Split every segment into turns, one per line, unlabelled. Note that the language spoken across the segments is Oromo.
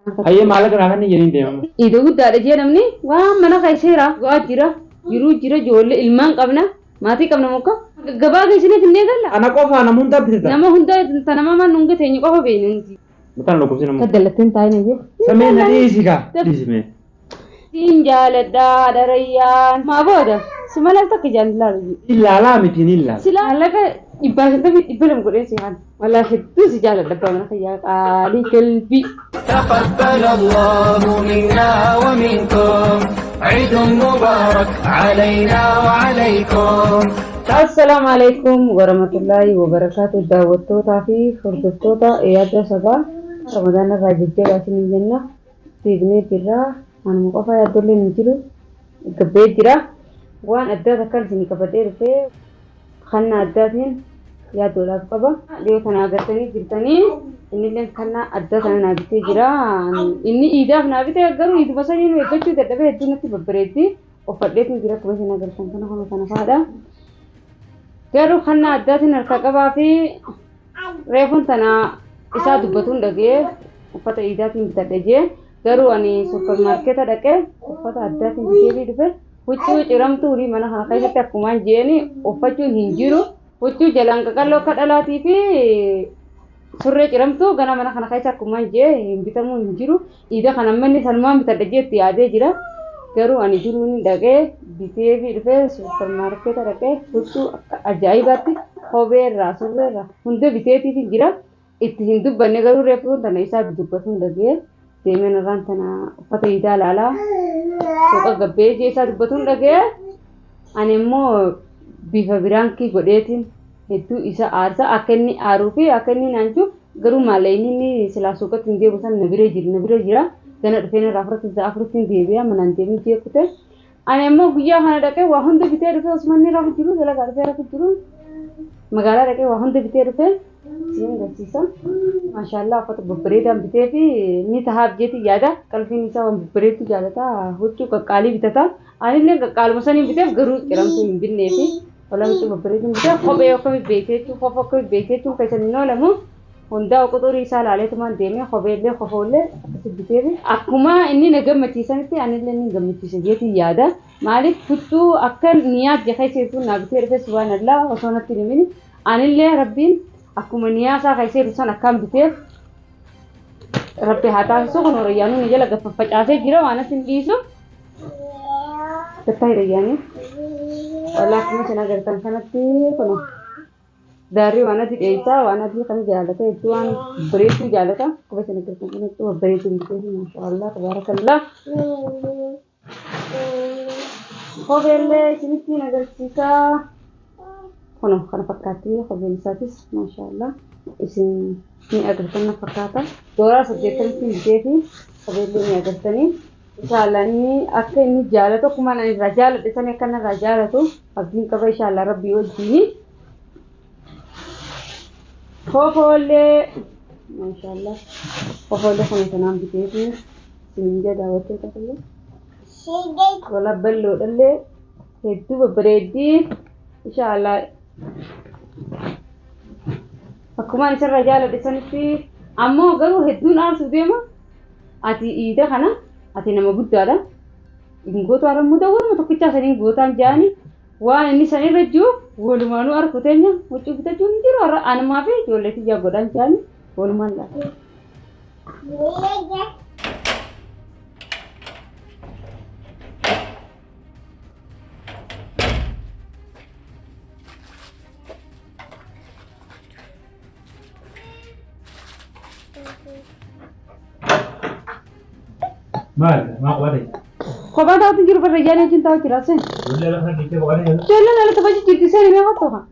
Hayyee maallaqa naa kenni jedhiin deemama.
Iida guddaadha jee namni waan mana keesseera du'aa jira jiruu jira ijoollee ilmaan qabna maatii qabna muka gabaa geessinee finnee galla.
Ana qofaa nama hundaa bitata.
Nama hundaa ta nama man hunga teenye qofa beekna nuti.
Mataan dhukkubsi nama.
Kaddalatteen taa'in jee.
Samee na dhiisi kaa. Dhiisi mee.
Siin jaaladha dharayyaan. Maa booda si malee takka jaalladha.
Ilaalaa miti ni ilaala.
Sila maallaqa dhibbaa shantamii dhibba lama godhee si haan. Walaa hedduu si jaaladha abbaa mana kiyyaa qaalii galbii.
تقبل الله منا ومنكم عيد مبارك علينا وعليكم.
Assalaamu alaikum warahmatullaahi wabarakaatu daawwattootaa fi hordoftoota yaadda sabaa Ramadaan irraa jajjabaa isiniin jenna. Fiignee jirra. Anuma qofa yaaddollee hin jiru. Gabbee jira. Waan addaa takkaan isinii qabadhee dhufee kannaa addaatiin yaaddoodhaaf qaba. Dhiyoo kana agartanii jirtanii innillee kannaa addaa kana naa bitee jira. Inni iidaaf naa bitee garuu iiduma saniin eeggachuu dadhabee hedduu natti babbareeddi. Uffadheetiin jira akkuma isin agartan kana kana kana fa'aadha. Garuu kannaa addaatiin harka qabaa fi reefuun tana isaa dubbatuun dhagee uffata iidaatiin bitadhe jee garuu ani suppermaarkeeta dhaqee uffata addaatiin bitee dhufe huccuu ciramtuu horii mana kana keessatti akkumaan jeeni uffachuun hin jiru. Huccuu jalaan qaqalloo akka dhalaatii fi surree ciramtuu gana mana kana keessa akkumaan jee hin bitamuu hin jiru. Iida kana manni sanumaan bitadhe jeetti yaadee jira. Garuu ani jiruun dhaqee bitee fi dhufee suppermaarkeeta dhaqee huccuu akka ajaa'ibaatti kopheerraa surreerraa hunda biteetiif jira. Itti hin dubbanne garuu reefuun tana isaa dubbatuun dhagee deemeen irraan tana uffata iidaa ilaalaa suuqa gabbee jee isaa dubbatuun dhagee ani immoo bifa biraankii godheetiin hedduu isa aarsa akka inni aaruu fi akka inni naanchu garuu maallaqni inni silaa suuqatti hin deemu san na bira jira na bira jira gana dhufeen irraa afurtti sa'a afurtti deebi'a manaan deemee jee kute ani immoo guyyaa kana dhaqee waa hunda bitee dhufee osuma inni rafu jiru dalagaa dhufee rafu jiru magaalaa dhaqee waa hunda bitee dhufee isin agarsiisa. Maashaallah uffata babbareedaan bitee fi ni tahaaf jeeti yaada qalbiin isaa waan babbareedu jaalata huccuu qaqqaalii bitata anillee qaqqaaluma saniin biteef garuu ciramtuu hin binnee fi hola huccuu babbareeduun bitee kophee akkami beekee jechuun kofa akkami beekee jechuun keessan hin oolamu hundaa quxurii isaa laaleetumaan deemee kopheellee kofoollee akkasi bitee fi akkuma inni na gammachiisanitti anillee ni gammachiisa jeeti yaada maaliif huccuu akka niyaaf jecha keessa naa bitee dhufe subhaanallah osoo natti hin himini anillee rabbiin akkuma niyaa isaa keessa san akkaan biteef rabbi haa taasisu kun horayyaanuu ni jala gaffafacaasee jira waan as hin dhiisu. Gattaa hirayyaanii. Walaa akkuma isin agartan kanatti kun daarrii waan adii dheessaa waan adii kana jaalata hedduu waan bareedduu jaalata akkuma isin agartan kanatti waan bareedduu hin maashaallah tabaarakallah. Kopheellee isinitti agarsiisaa. Kun kana fakkaatti kopheen isaatis maashaallah isin ni agartan na fakkaata. Dooraa saddeettamitti bitee fi kopheellee ni agartanii. Inshaallah inni akka inni jaalatu akkuma ani irraa jaaladhe sani akka inni irraa jaalatu abdiin qaba inshaallah rabbii wajjini. Kofoollee maashaallah kofoollee kana sanaan bitee fi isiniin jaa daawwattoota kiyya. Wala bal'oodhallee hedduu babbareeddii inshaallah akkuma ani isarraa jaaladhe sanitti ammoo garuu hedduun aarsuu deema ati iida kana ati nama guddaadha hin gootu har'a muda waluma tokkichaa saniin gootaan jaani waan inni san irra jiru walumaanuu arku teenya huccuu bitachuun hin jiru har'a anumaa fi ijoollee tiyyaa godhaan jaani walumaan laata.
Maal maa qo'ate?
Kophaa taa'utu jiru barra yaani wajjin taa'u jira seen.
Ijoollee lafa dhiitee boqotee jiru.
Ijoolleen ala taphachuu jirti seen mee hottoo kan.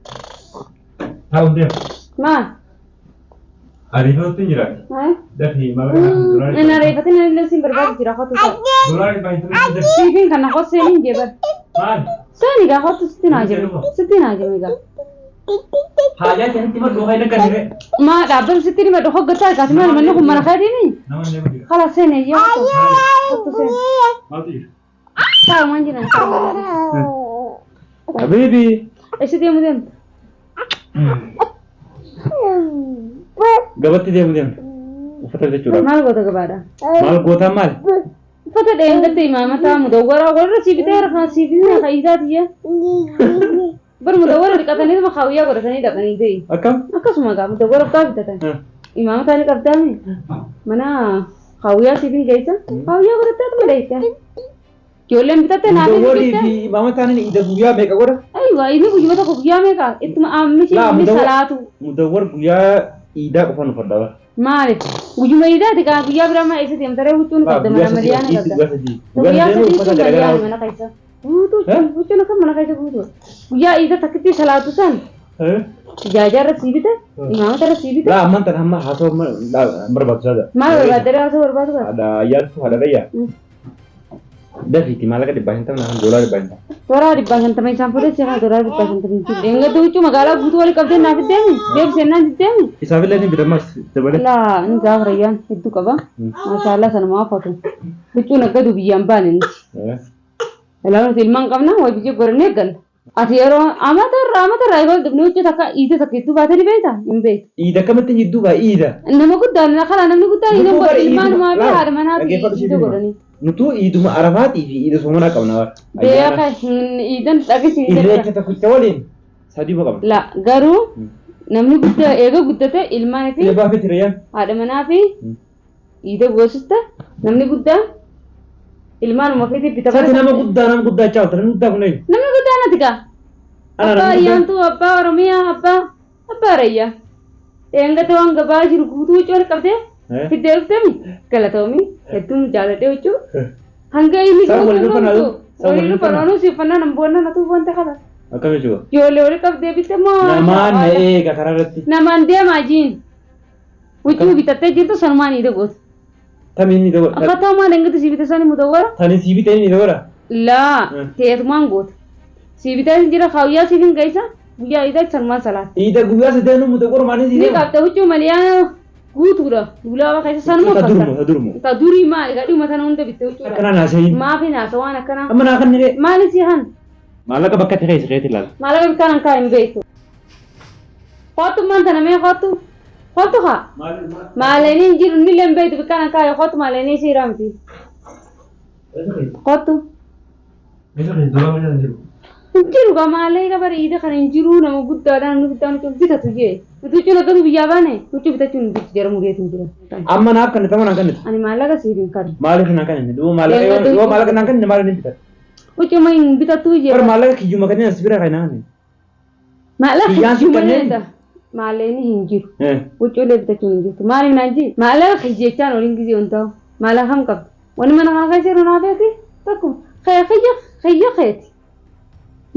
Taa'uun deema.
Maal?
Ariifatutti hin jiraatu. Dafii maallaqa naa
fi Inni ariifatin illee siin barbaadu jira hotu ta'u.
Doolaarri dhibba hin turre.
Siifiin kana hot seeniin jee bar.
Maal?
Seeni gaa hotu sitti naa jiru. Sitti naa jiru egaa.
Haajaa keessatti maddu kan akka siree.
Maa dhaabbatu sitti dhima dhufo gochaa egaati maal manni kun mana keetiini?
Nama illee jira.
Kala seeni yaa hotu. Hotu seeni.
Maaltu jira?
Taa'umaan jiran.
Habiibi.
Eessa deemu deemta?
Gabatti deemu deemta. Uffata bitachuudhaaf.
Maal goota gabaadha?
Maal gootaa maal?
Uffata dheengatte imaamataa mudawwaraa warra sii bitee rafaa sii bitee hayyisaatiyya. Bar mudawwara dhiqataniituma kaawuyyaa godhatanii dhaqanii ta'e.
Akkam?
Akkasuma gaa mudawwara abbaa bitatan. Imaamataa ni qabdaami. Mana kaawuyyaa siif hin geessa. Kaawuyyaa godhattee akkuma dheeyte. Ijoolleen bitatte naaf hin
Mudawwarii
bitte.
fi imaamataan iida guyyaa meeqa godha?
Aywa inni guyyuma tokko guyyaa meeqa ittuma aammishi
Laa,
inni
mudawwa-
salaatu.
Mudawwar guyyaa iidaa qofa nu fadhaa bara.
Maaliif? Guyyuma iidaati gaa guyyaa biraa maa eessa deemta ree huccuun
Laa,
qabda
guyyaa
mana
sadii
maliyaana
iiddi
qabda.
guyyaa sadii.
Guyyaa
Guyyaa
sadii
uffata
huccuun
garagaraa.
maliyaana mana keessa. Guutuu
Eh?
huccuun akka mana keessa guutuu. Guyyaa iida takkitti salaatu san
Eh?
ijaaja irra sii bite imaamata irra sii bite.
Laa ammaan tan hamma haasawaa barbaachisaadha.
Maal barbaadde haasoo barbaadu qaba?
Haadha ayyaantu haadha rayyaa. Dafiiti maallaqa 150 naan doolaara 150.
Toora 150 isaan fuudhee si haa toora 150 hin jiru. Dheengadda huccuu magaalaa guutuu wali qabdee naaf deemi. Deebisee naan deemi.
Isaafillee ni bitamas dabalee.
Laa inni gaafa rayyaan hedduu qaba. Maashaallah sanumaa uffatu. Huccuun akka biyyaan baane nuti. Ilaa nuti ilmaan qabna way biyya godhannee galla. Ati yeroo amatarraa amatarraa yeroo dhufne huccuu takka iite takka hedduu baatee ni beektaa? Hin beektu.
Iida akkamitti jidduu baa iida.
Nama guddaan kana namni guddaan iida
Nutuu
godhu
bara
ilmaan
iiduma-
maa fi
laa,
haadha manaatu
dhaggeeffadhu
iida
siif hima.
godhanii.
Nutuu iiduma arafaatii fi iida soomanaa qabna bara.
Beeka hin iidan dhagisi
Irreecha tokkicha waliin sadii qabna.
La garuu namni guddaa eega guddate ilmaan fi
Ilbaa fi tiriyyaan.
haadha manaa fi iida goosista namni guddaan ilmaanuma ofiitiif bita
Sati nama guddaa nama guddaa chaawta namni guddaa kun eenyu?
Namni guddaan ati gaa.
Ana
Abbaa
namni guddaan.
ayyaantuu abbaa Oromiyaa abbaa abbaa Rayyaa. Dheengadda waan gabaa jiru guutuu huccuu wal qabdee fiddee dhuftemi galatoomi hedduun jaaladhee huccuu. Hanga inni
Isaan waliin
guutuu
dhufan
dhuftu
aduu? Isaan
waliin
waliin
dhufan
dhufan?
onuu si uffannaa nan boonna natu wanta qaba.
Akkam jechuudha?
Ijoollee wali qabdee bitte moo
Namaan na eega karaa irratti.
namaan deemaa jiin. Huccuu bitattee jirtu sanumaan iida goota.
Tamiin ni dabola.
Akkaataa maan dheengadda si bite sani mudawwara.
Tani sii bitee ni dabola.
Laa teetumaan goota. Si bitee jira kaawuyyaa siif hin geessa guyyaa iidaa sanumaan salaata.
Iida guyyaa sadeenuu mudawwar maanii sii
Ni
deema.
qabda huccuu maliyaa guutuudha. Duulaaba keessa sanuma
Ta
uffata.
durmu ta durmu.
Ta durii maali gadhuma tana hunda bitte huccuudha.
Akkanaa naasayin.
Maafi naasa waan akkanaa.
Amma naa kan nire.
Maali si han?
Maallaqa bakka itti keessa keetti ilaala.
Maallaqa bikkaan hankaa hin beektu. Kootu maan tana mee kootu? Kootu haa? Maaleenii hin jiru inni illee hin beektu bikkaan hankaa yoo kootu maaleenii si hiramti. Kootu. Hin jiru gaa maalee gabara iida kana hin jiru nama guddaadhaan namni guddaan huccuu bitatu jee. Nuti huccuu laggatu biyyaa baane huccuu bitachuun hin bitu jara mureetu hin jiru.
Amma naaf kan ta'u naan kennitu.
Ani maallaqa siif hin kennu.
Maaliif naan kennite? Duuba maallaqa yoo yoo maallaqa naan kennite maaliif hin bitatu?
Huccuu ma hin bitatu jee.
Bara maallaqa kiyyuma kanneen as bira kan naan kennite.
Maallaqa
Kiyyaan si
kiyyuma
kanneen?
leeta. Maaleenii hin jiru. Huccuulee bitachuun hin jirtu. Maaliif naan jee? Maallaqa kiyyechaan waliin gisee hin ta'u. Maallaqa kam qabdu? Wanni mana kana keessa jiru naa beeki? Tokko kiyya kiyya keeti.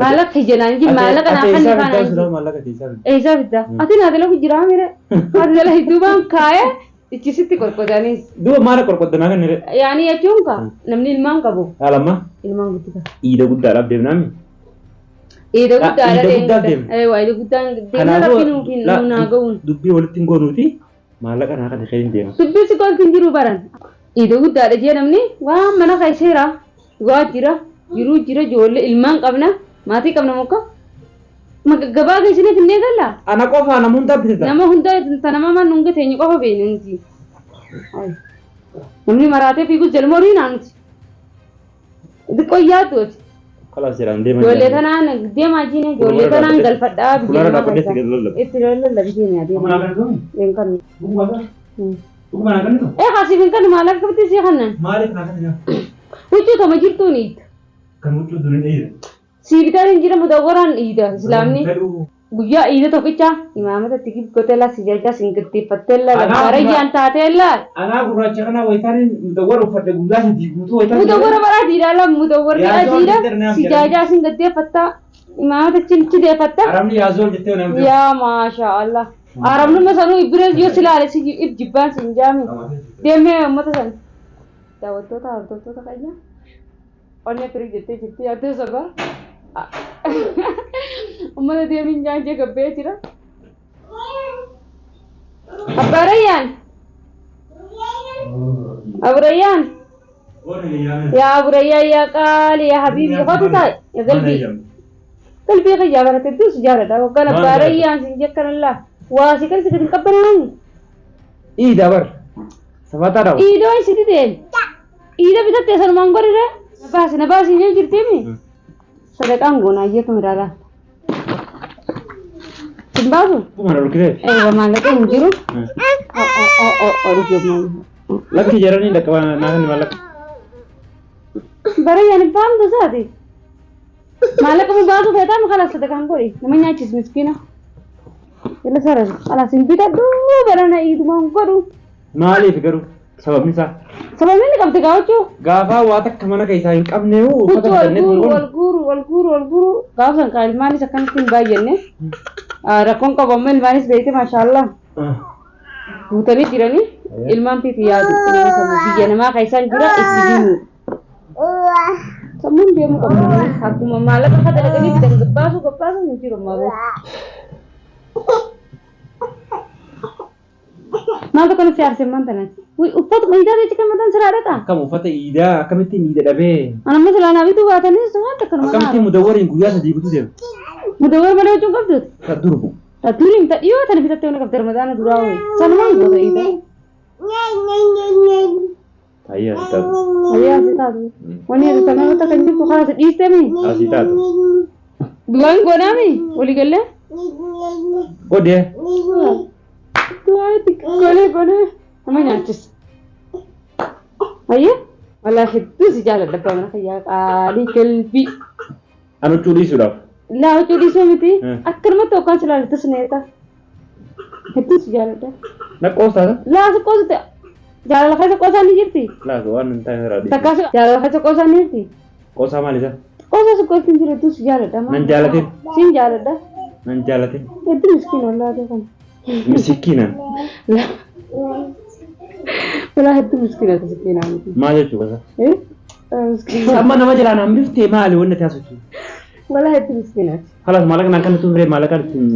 Maallaqa kiyya naan jee maallaqa naa kan
Ati
naan jee.
maallaqa keessaa fidda.
Eessaa fidda? Ati naa dalagu jiraa mire? Ati dalagu duubaan kaayee ichisitti qorqodaniis.
Duuba maala qorqoddanaa kan nire?
Yaani jechuun ka namni ilmaan qabu
Haalamma
ilmaan guddisa.
iida guddaadhaaf deemnaami.
Iida guddaadha
Iida guddaaf deemna.
Eewa iida guddaan deemna rabbi nuuf hin naa ga'uun.
Dubbii walitti hin goonuuti maallaqa naa kan isheen deema.
Dubbii si qolti hin jiru baran. Iida guddaadha jee namni waan mana keessa waa jira jiruu jira ijoollee ilmaan qabna maatii qabna muka gabaa geessinee finnee galla.
Ana qofaa nama hundaa bitata.
Nama hundaa ta nama man hunga teenye qofa beekna nuti. Namni maraatee fiigus jalma horii naa nuti. Xiqqoo yaaddooti.
Kalaas jedhaan deema.
Ijoollee tanaan deemaa jiine ijoollee tanaan galfadhaa biyya
Fuuldura
namaa
dhaabbatee
keessa.
itti lallaba.
Itti lallaba jiine adeema. Hin qabne.
Dhuguma naa kennitu?
Ee kaasiif hin kennu maal akka bitti si kannan.
Maaliif naa kennitu?
Huccuu toma jirtuun iidda.
Kan huccuu duriin dhiira.
Sii bitaan hin jira mudawwaraan iidda islaamni.
Fedhuu.
Guyyaa iida tokkicha imaamata itti gibgoteela si jajja sin giddeeffatteella
Anaa
garayyaan taateella.
Anaa gurraacha kana wayitaan mudawwara uffadhe guyyaa sadii guutuu wayitaan.
Mudawwara bara adiidha la mudawwarri
Yaa zoon
adiidha
jettee naaf
si
jedhani.
jajja sin giddeeffatta imaamata chinchi deeffatta.
Arabni yaa zoon jettee naaf jedhu.
Yaa maasha Allah. Arabnuma sanuu bira yoo si ilaale si if jibbaan si hin jaame. Deemee uummata sana. Daawwattoota hordoftoota keenya. Onnee firii jettee jirti yaaddoo sabaa. Uummata deemiin jaanjee gabbee jira. Abbaa Rayyaan. Abu Rayyaan. Yaa Abu Rayyaan yaa qaali yaa habiibi qotu taa'e yaa galbii. Qalbii kiyyaa barate hedduu si jaaladha. Waggaan Abbaa Rayyaan sin jekkanallaa. Waa si kan si gadi hin qabbanaani.
Iida bar. Safataa dhabu.
Iidoo isiti deem. Iida bitattee sanumaan godhire. Na baasi na baasi jee jirtiimi. Sadaqaan goona ayyee kamiraalaa. Sin baasu?
Kuma na dhulkiteeti.
Eewa maallaqa hin jiru.
Lakki jedhanii dhaqqaba naa kan maallaqa.
Bara yaani baamtu isaati. Maallaqa mu baasuu feetaa mu kalaas sadaqaan godhi. Nama nyaachis miskiina. Yalla saras kalaas hin bitadhu barana iidumaan godhu.
Maaliif garuu sababni isaa?
Sababni inni qabdi gaafachuu.
Gaafaa waa takka mana keessaa hin qabne hoo uffata
Huccuu wal
bitannee
guuru
hin
wal guuru wal guuru wal guuru gaafa san kaa ilmaanis akkanatti hin baay'anne. Rakkoon qabu amma ilmaanis beekte maashaallah. Guutanii jiranii ilmaan fiiti yaadu biyya namaa keessaan jira itti deemu. Sammuun deemuu qabdu akkuma maallaqa akka dalaganii bitan gabbaasuu gabbaasuu hin jiru ammaa booda. Maal tokko nutti aarse ammaan tana. Uffata iidaa jechi kan mataan siraa dhaqa.
Akkam uffata iidaa akkamittiin iida dhabee
Ani amma silaa naa bituu baatanis waan takka nama
akkamittiin mudawwariin guyyaa sadii guutuu deema.
Mudawwar malee huccuu hin qabdu.
Ta durbu.
Ta duriin ta dhiyoo tana bitattee waan qabde ramadaana duraa wayii. Sanumaan goota iidaa.
Tayyee asii taatu.
Tayyee asii taatu. Wani asii taatu nama takka hin jirtu karaa si dhiistee mi?
Asii taatu.
Du'aan godhaami walii gallee?
Godhee.
Du'aa itti golee golee nama nyaachisa. Ayyee walaa hedduu si jaaladha abbaa mana kiyyaa qaalii galbii.
An huccuu dhiisuudhaaf.
Laa huccuu dhiisuu miti akkanumatti hoggaan si ilaalu tas neeta. Hedduu si jaaladha.
Na qoosaa?
Laa si qoosute jaalala keessa qoosaan ni jirti.
Laa waan hin taane irraa dhiisi.
Takkaa si jaalala keessa qoosaan ni jirti.
Qoosaa maal isa?
Qoosaa si qoosti hin jiru hedduu si jaaladha.
Nan jaalatin.
Siin jaaladha.
Nan jaalatin.
Hedduu miskiin wallaahi kana.
Miskiinan.
Walaa hedduu miskiina miskiinaa miti.
Maal jechuu qasa?
Eh? Miskiina.
Amma nama jalaa naan biftee maali wanni ati haasoftu?
Walaa hedduu miskiinaati.
Kalaas maallaqa naan kan turre maallaqa ittiin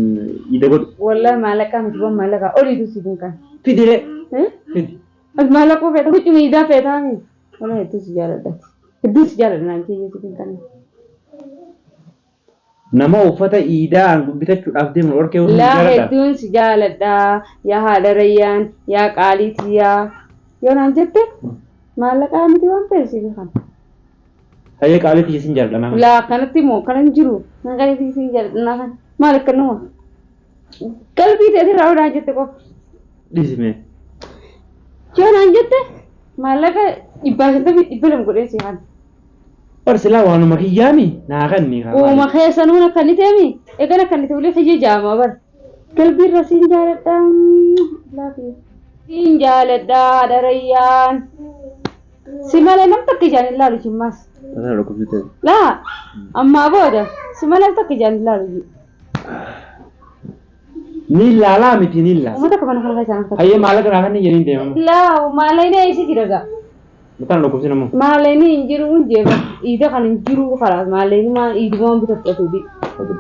iida godhu.
Walaa maallaqa miti waan maallaqa oliitu si kun kan.
Fidi ree.
Eh?
Fidi.
As maallaqa feeta huccuu iidaa feetaa mi? Walaa hedduu si jaaladha. Hedduu si jaaladha naan kiyya si kun kan.
Nama uffata iidaa bitachuudhaaf deemu dhorkee hundi
Laa
jaaladha.
hedduun si jaaladha yaa haadha rayyaan yaa qaalii tiyyaa yoo naan jette maallaqaa miti waan ta'e si kan.
Hayyee qaalii tiyya sin jaaladha naa.
Laa kanatti immoo kana hin jiru nan qaalii tiyya sin jaaladha naa kan maal akka nama qalbii teetirraa yoo naan jette qofa.
Dhiisime.
Yoo naan jette maallaqa 150 200 godhee si kan.
Bar silaa waanuma kiyyaami naa kanni kaa
Uuma
maali.
keessanuu na kanniteemi eega na kannite wly kiyya jaama bar. Galbiirra siin jaaladha love you. Siin jaaladha haadha rayyaan. Si malee nam takka ijaan hin laalu jimmaas.
Tana dhukkubsite.
Laa ammaa booda si malee nam takka ijaan hin laalu ji.
Ni laalaa miti ni laala.
Uummata akka mana kana keessaa nam takka.
Hayyee maallaqa naa kanni jedhiin deemama.
Laa maalayna eessa jira gaa.
Mataan dhukkubsi namoo.
Maalayni hin jiru hin jeeba. Iida kan hin jiru kalaas maalayni maa iiduma waan bitattu ati.
Kottu.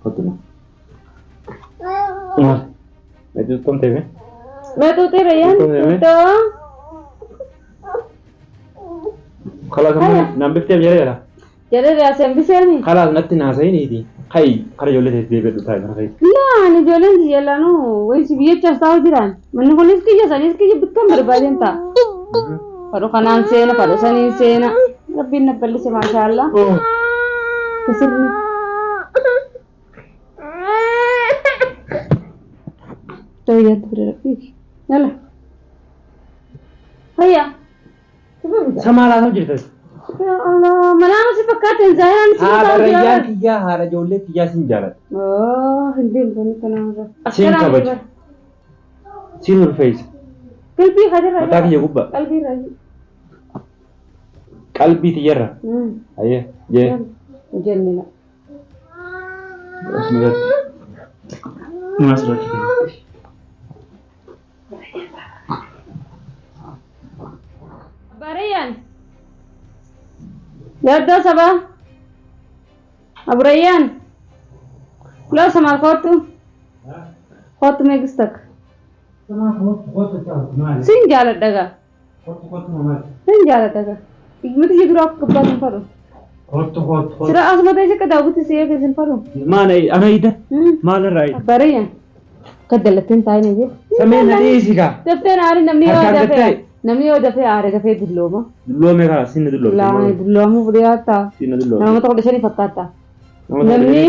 Kottu. Maal? Meetii tuttuun teeme?
Meetuu ta'e rayyaan
Tuttuun teeme?
tuttuu.
Kalaas amma naan bifteef jedhee jira.
Jedhee raaseen biseemi.
Kalaas natti naasa'iniiti. Ka'i kara ijoollee teetti deebi'adhu taa'i mana keessa.
Laa ani ijoolleen tiyya laanuu wayii biyyachaas taa'u jiraan. Manni kunis kiyya sanis kiyya bikkan barbaadeen ta'a. Fadhu kanaan seena fadhu saniin seena. Rabbiin na bal'ise maashaallah. Sirri. Ta'uu yaaddu bira rabbii. Yala. Hayya.
Samaa laata jirtas.
Ya Allah, manaama si fakkaateen zaahiraan si
Haadha
taa'u jira.
rayyaan kiyyaa haadha ijoollee kiyyaa sin jaaladha.
Oh, hin deemtu ni kanarra.
Siin kabaja. Siin ulfeessa.
Qalbii kadirra.
Mataa kiyya gubbaa.
Qalbii irra.
Qalbii tiyyarra. Ayyee jee.
Jenne la.
Maas rakkite.
Barayan. Yaaddoo sabaa. Aburayyaan. Loo samaal kootu. Kootu meeqis takka. Sin jaaladha gaa. Sin jaaladha gaa. Miti kiyya dura akka gabbaatu hin fadhu.
Kottu kottu.
Sira asuma ta'e akka daawwitti si eege sin fadhu.
Maal ana ida? Maal irraa ida?
Barayyaan. Kaddalattiin taa'ee jiru.
Samee na dhiisi kaa.
Daftee aari namni yoo
Harkaan
dafee
gatta'e.
namni yoo dafee aare dafee dullooma.
Dulloome kaa sinni
Laa
dulloomte.
dulloomuu fudhataa.
Sinni dulloomte.
Nama 15 fakkaata. Namni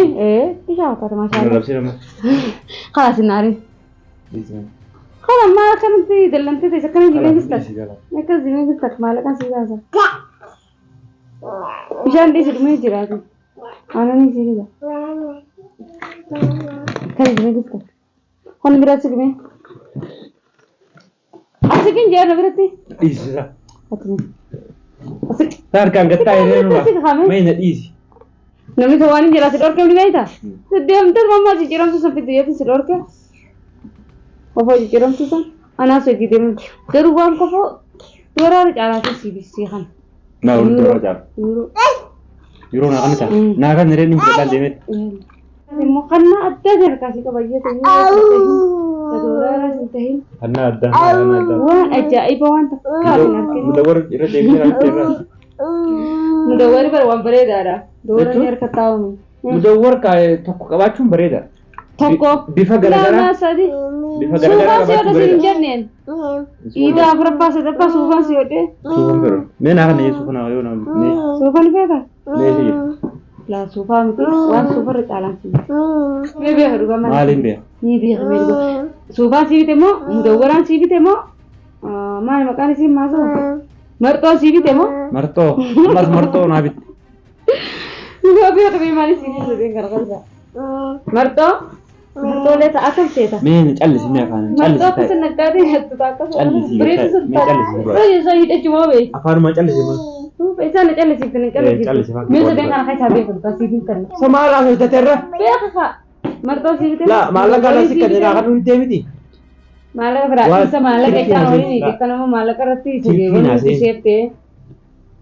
bishaan fakkaata maashaa.
Labsii nama.
Kalaas hin aarin.
Dhiisi.
Kala maal akkanatti dallantee teessa akkana jireenya
Dhiisi
jirtan.
galaa.
Akkas jireenya jirtan maallaqaan si baasa. Bishaan dhiisi dhumee jiraatu. Aannan isii fida. Akkana jireenya jirtan. Qonni biraatti dhumee. Asikin jeerna biratti.
Dhiisi isaa.
Atuma. Asik.
Harkaan gatta'e
Sitti
reenu
kaa'ame.
Mee na dhiisi.
Namni tokko waan hin jiraate dhorkee ni beektaa? Deemtee mammaa jijjiiramtuu san fidde yeetti si dhorke. Kofoo jijjiiramtuu san anaas hojii deemu. Garuu waan kofoo dooraara caalaatu si bisii kana.
Naa waliin dooraa caala.
Yeroo
Yeroo naa kan ta'a. Naa kan reenu fudhadhaan deemetti.
immoo kannaa addaa jalqaa si qaba iyyata dooraara hin tahin
Kannaa addaa. Kannaa addaa.
waan ajaa'iba waan takkaa hin arginu.
Mudawwar irra deebisee irra irra.
Mudawwari bara waan bareedaadha. Dooraan
Jechuun?
harka taa'uun.
Mudawwar tokko qabaachuun bareeda.
Tokko.
Bifa garagaraa.
Lama sadi.
Bifa garagaraa
Suufaan si
qabaachuun
hodhe siin
bareeda.
jenneen. Iida afuraffaa sadaffaa suufaan si hodhe.
Suufaan biroo. Mee naa kana yesuuf naa yoo naa mee
Suufaan beekaa?
mee si jira.
Laa suufaa miti waan suufarra caalaan si bite. Mee beeka dhugaa malee.
Maaliin beeka?
Ni beeka mee dhugaa. Suufaan si bite moo mudawwaraan si bite moo maali maqaan isii maasoo? Marxoo si bite moo?
Marxoo. Ammas marxoo naa bitte.
Dhugaa beeka mee maali si bite dheen gargaarsa. Marxoo? Marxoolee ta'a akkam seeta?
Mee na callisi mee afaan
Marxoo
callisi
akka
ta'e.
naggaatee nyaattu ta'a akkasuma.
Callisi
Bareedu sun
mee callisi dura.
ta'a. Soo hidhachuu moo beeku?
Afaanuma callisi maa.
Isaan callisiifte ni
Callisi
callisiifte.
faan.
Mee sadeen kana keessaa beeku dhugaa siif hin kennu.
Samaaraa hojjeteerra.
Beeka kaa. Marxoo siif bite.
Laa maallaqa ala si kennu naa kan nuti miti.
Maallaqa biraa
Waan
isa maallaqa
silkii
isaan
naasee.
waliin akkanuma maallaqa irratti
Silkii naasee.
seeftee.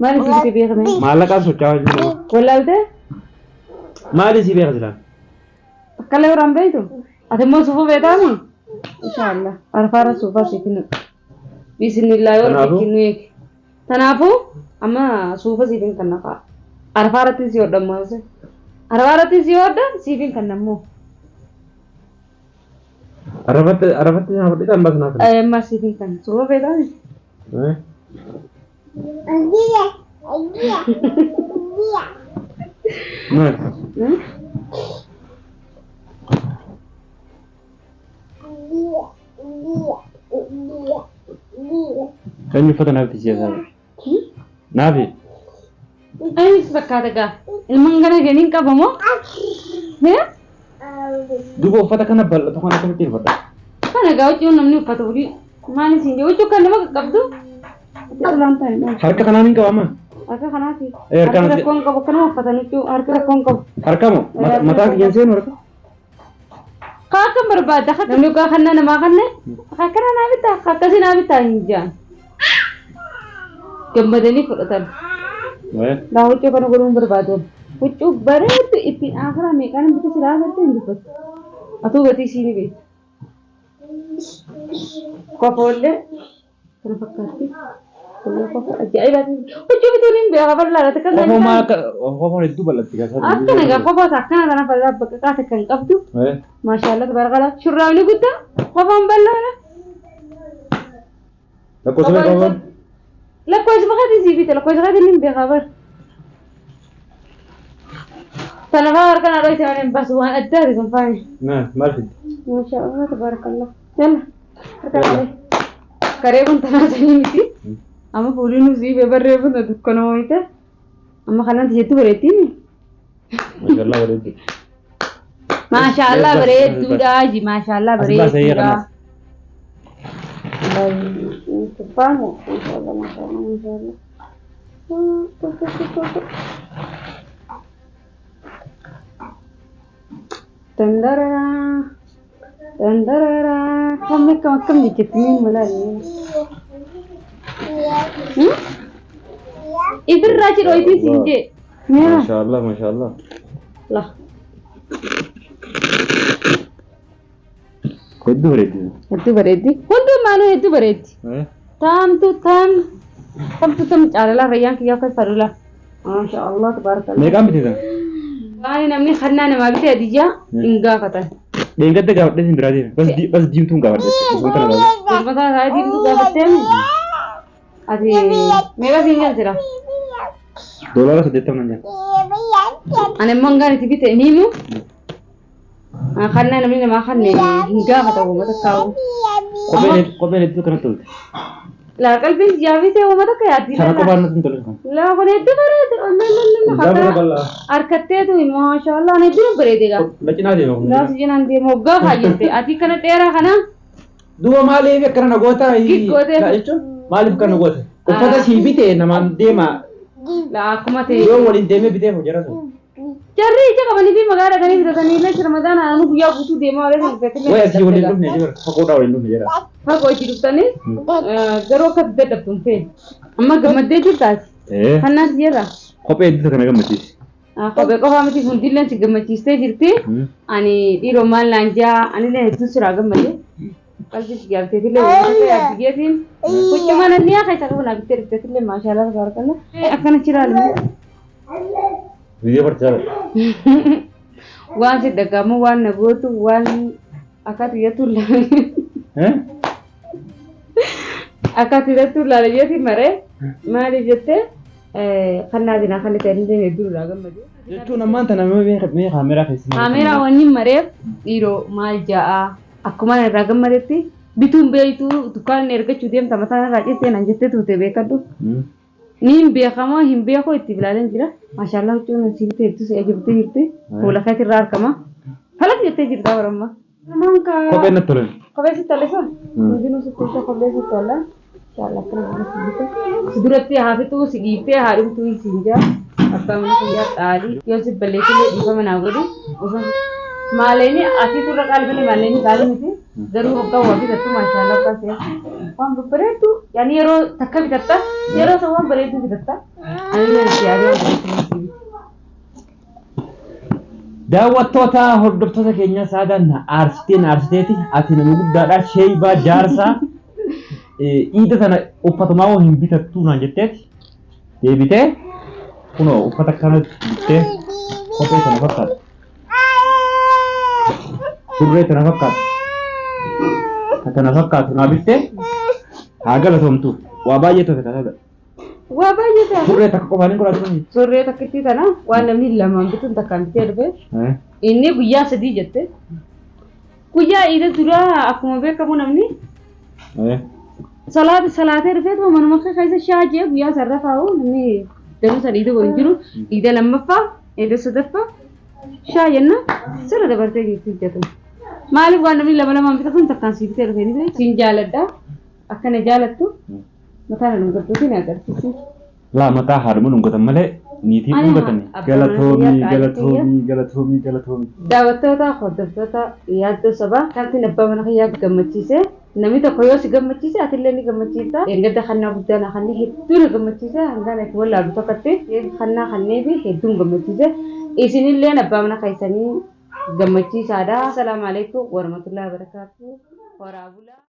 Maali siif bite beekame?
Maallaqaan socho'aa jiru.
Wallaaltee?
Maali si beeka silaan?
Akkalee biraan beektu? Ati immoo suufuu beektaami? Inshaallah. Arfaara suufaa siif hin Bismillah yoo
Kanaafuu?
rabbi nu eegi. Kanaafuu amma suufa siif hin kenna fa'a. Arfaaratti si hodhan maase. Arfaaratti si hodha siif hin kenna immoo.
Arafatti arafatti naa fudhate ammas naa kenna.
Amma siif hin kenna. Suufa beektaami?
Maali? Eenyu uffata naaf itti siyaasaa? Naafi.
Anis fakkaata gaa. Ilmaan gara ganiin qabamoo?
Duuba uffata kana bal'atu kana akkamitti uffata?
Kana gaa huccuu namni uffata horii maal isin jedhu huccuu kan nama qaqqabdu. Itti ta'e.
Harka kanaan hin qabama.
Harka kanaati.
Eh, harka
Harka
kanatti-
rakkoon qabu kanuma uffatan huccuu harka rakkoon qabu.
Harka moo? Mataa kiyyaan seenu harka?
Kaa akkam barbaadda? Namni dhugaa kannaa namaa kanne akkana naa bitaa akkasii naa bitaa hin jaan. Gammadanii fudhatan. Laa huccuu kana godhuun barbaadu. Huccuu bareeddu ittiin akiraa meeqaan hin bitu silaa agartee hin dubbatu. Atuu gatii ishii ni beekta. Kofoollee kana fakkaatti. Kofoollee kofa ajaa'ibaati. Huccuu bituun hin beeka bal'aadha. Takka
Kofoo maal akka kofoon hedduu bal'atti keessatti.
Akkana gaa kofoota akkana kana bal'aa bakka qaata kan qabdu. Maashaallah tabaarakala. Shurraabni guddaa kofoon bal'aadha.
Lakkoofsa meeqa kofoon?
Lakkoofsa maqaatiin sii bite lakkoofsa maqaatiin hin beekaa bar. Tana fa'aa harka naa dhoyte malee hin baasu waan addaati kun faani.
Naa maal fidde?
Maashaallah tabaarakala. Yalla harka naa Karee kun tanaa sanii miti. Amma fuulli nu sii barree kun dukkana wayita. Amma kanaan jettu bareettiin.
Maashaallah bareeddu.
Maashaallah bareedduudha ji maashaallah
As baasee
bareedduudha.
kanas.
Tufaamu maashaallah maashaallah maashaallah. Dandarara dandarara kam akkam akkam jettanii malaalee. Ifirraa jedhu wayitii siin jee. Meera.
Maashaallah maashaallah.
La.
Hedduu bareeddi.
Hedduu bareeddi. Hundumaanuu hedduu bareeddi. Taamtu taam tamtu tam caalala rayyaan kiyyaa akka fadula. Maashaallah tabaarakallah.
Meeqaan biteetan?
Waan namni kannaa namaa bitee adiyyaa hin gaafatan.
Dheengadda gaafadhee sin biraa deeme. Bas diimtuun gaafadhee.
Uffata isaa diimtuu gaafattee ati meeqa siin jira?
$80 nan nyaata.
Ani immoo hangaan itti bite ni himu. Kannaa namni namaa kanne hin gaafata uummata kaa'u.
Kopheen hedduu kanatti tolte.
Laa qalbiin jaafitee uummata akka yaaddi.
Sana qofaan natti hin tolle.
Laa kun hedduu bareeda. Olla harkatteetu maashaallah ani hedduu bareede gaa.
Na cinaa deema kun.
Laa si cinaan deema hoggaa kaayyette ati kana dheeraa kana.
Duuba maaliif akkana na goota?
Giggootee.
Jechuun maaliif akkana na goota? Uffata sii bitee namaan deema.
Laa akkuma ta'e.
Yoo waliin deemee bitee hojjara sun.
Jarri ija qabanii fi magaalaa dhaqanii bitatanii illee Ramadaan anu guyyaa guutuu deemaa olee sana bitatanii.
Wayi asii waliin dhufne jira. Fagoodhaa waliin dhufne jira.
Fagoo itti dhuftanii garuu akka dadhabdu hin feene. Amma gammaddee jirtaati. Kannaas jirra.
Kophee hedduu kana gammachiisi.
Kophee qofaa miti hundillee si gammachiistee jirti. Ani dhiiroo maal naan jaa anillee hedduu siraa gammade. Qalbii si jaabteetillee yaaddigeetiin. Huccuma nanni yaa keessa qabu naa bittee dhufteetillee maashaallah tabaarakallah. Akkana chiraalu.
Viidiyoo barsiisaa.
Waan si dhagahamu waan na gootu waan akka xiyyatu akka xiyyatu laala jeeti maree maaliif jettee kannaa dinaa kan ta'e illee hedduudha gammadu.
Jechuun ammaan tana mee kaameraa keessa.
Kaameraa wanni mareef dhiiroo maal ja'a akkuma irraa gammadetti bituun beeytu dukkaan ergachuu deemta mataan irraa cittee naan jettee tuute beekadhu. Niin beekamoo hin beeku itti bilaaleen jira. Maashaallah huccuun si bitee hedduu si ajabtee jirti. Fuula keetti irraa argama. Falak jettee jirta baramma.
Kopheen natti tolan.
Kophee sitti tolle sun? Hundinuu sitti tolle kophee sitti tolla. Inshallah akkana buna si bite. Si duratti haa fixuu si dhiiftee haa dhumtuu siin jaa. Abbaan mana kiyyaa xaalii. Yoo si balleessillee dhiifama naa godhi. Maaleeni asii turre qaalii maaleeni qaalii miti. Garuu hoggaa waa bitattu maashaallah abbaa seera. Waan babbareeddu yaani yeroo takka bitatta yeroo san waan bareeddu bitatta. Ani itti yaadee waan bareeddu.
Daawwattoota hordoftoota keenya saadaan na aarsiteeti ati nama guddaadha sheebaa jaarsaa iida sana uffatumaa hoo hin bitattuu naan jetteeti deebitee kunoo uffata akkanatti bittee kophee kana fakkaata surree kana fakkaata kana fakkaatu naa bittee haa galatoomtu waa baay'ee tofe tasaadha.
Waa baay'ee ta'a.
Surree takka qofaan hin godhatu.
Surree takkittii tana waan namni lamaan bituun takkaan bitee dhufe. Inni guyyaa sadii jette. Guyyaa iida duraa akkuma beekamu namni. Salaata salaatee dhufeetuma manuma keessa shaajee guyyaa sarara faa'u namni danuu san iida hin jiru. Iida lammaffaa, iida sadaffaa shaa jenna sirra dabartee jirti jedhu. Maaliif waan namni lama lamaan bitatuun takkaan sii bitee dhufe ni beeku. Siin jaaladha. Akkana jaalattu. Mataa na dhungattuuti na agarsiisi.
Laa mataa haadhuma dhungatan malee niitii dhungatani. Galatoomii galatoomii galatoomii galatoomii.
Daawwattoota hordoftoota yaaddoo sabaa kantiin abbaa mana kiyyaa gammachiise namni tokko yoo si gammachiise atillee ni gammachiista. Gadda kannaa guddaa na kannee hedduu na gammachiise hangaan itti wallaalu tokkotti kannaa kannee fi hedduun gammachiise. Isinillee abbaa mana keessanii gammachiisaadha. Asalaamu alaikum warahmatullahi wabarakatuh. Horaa bulaa.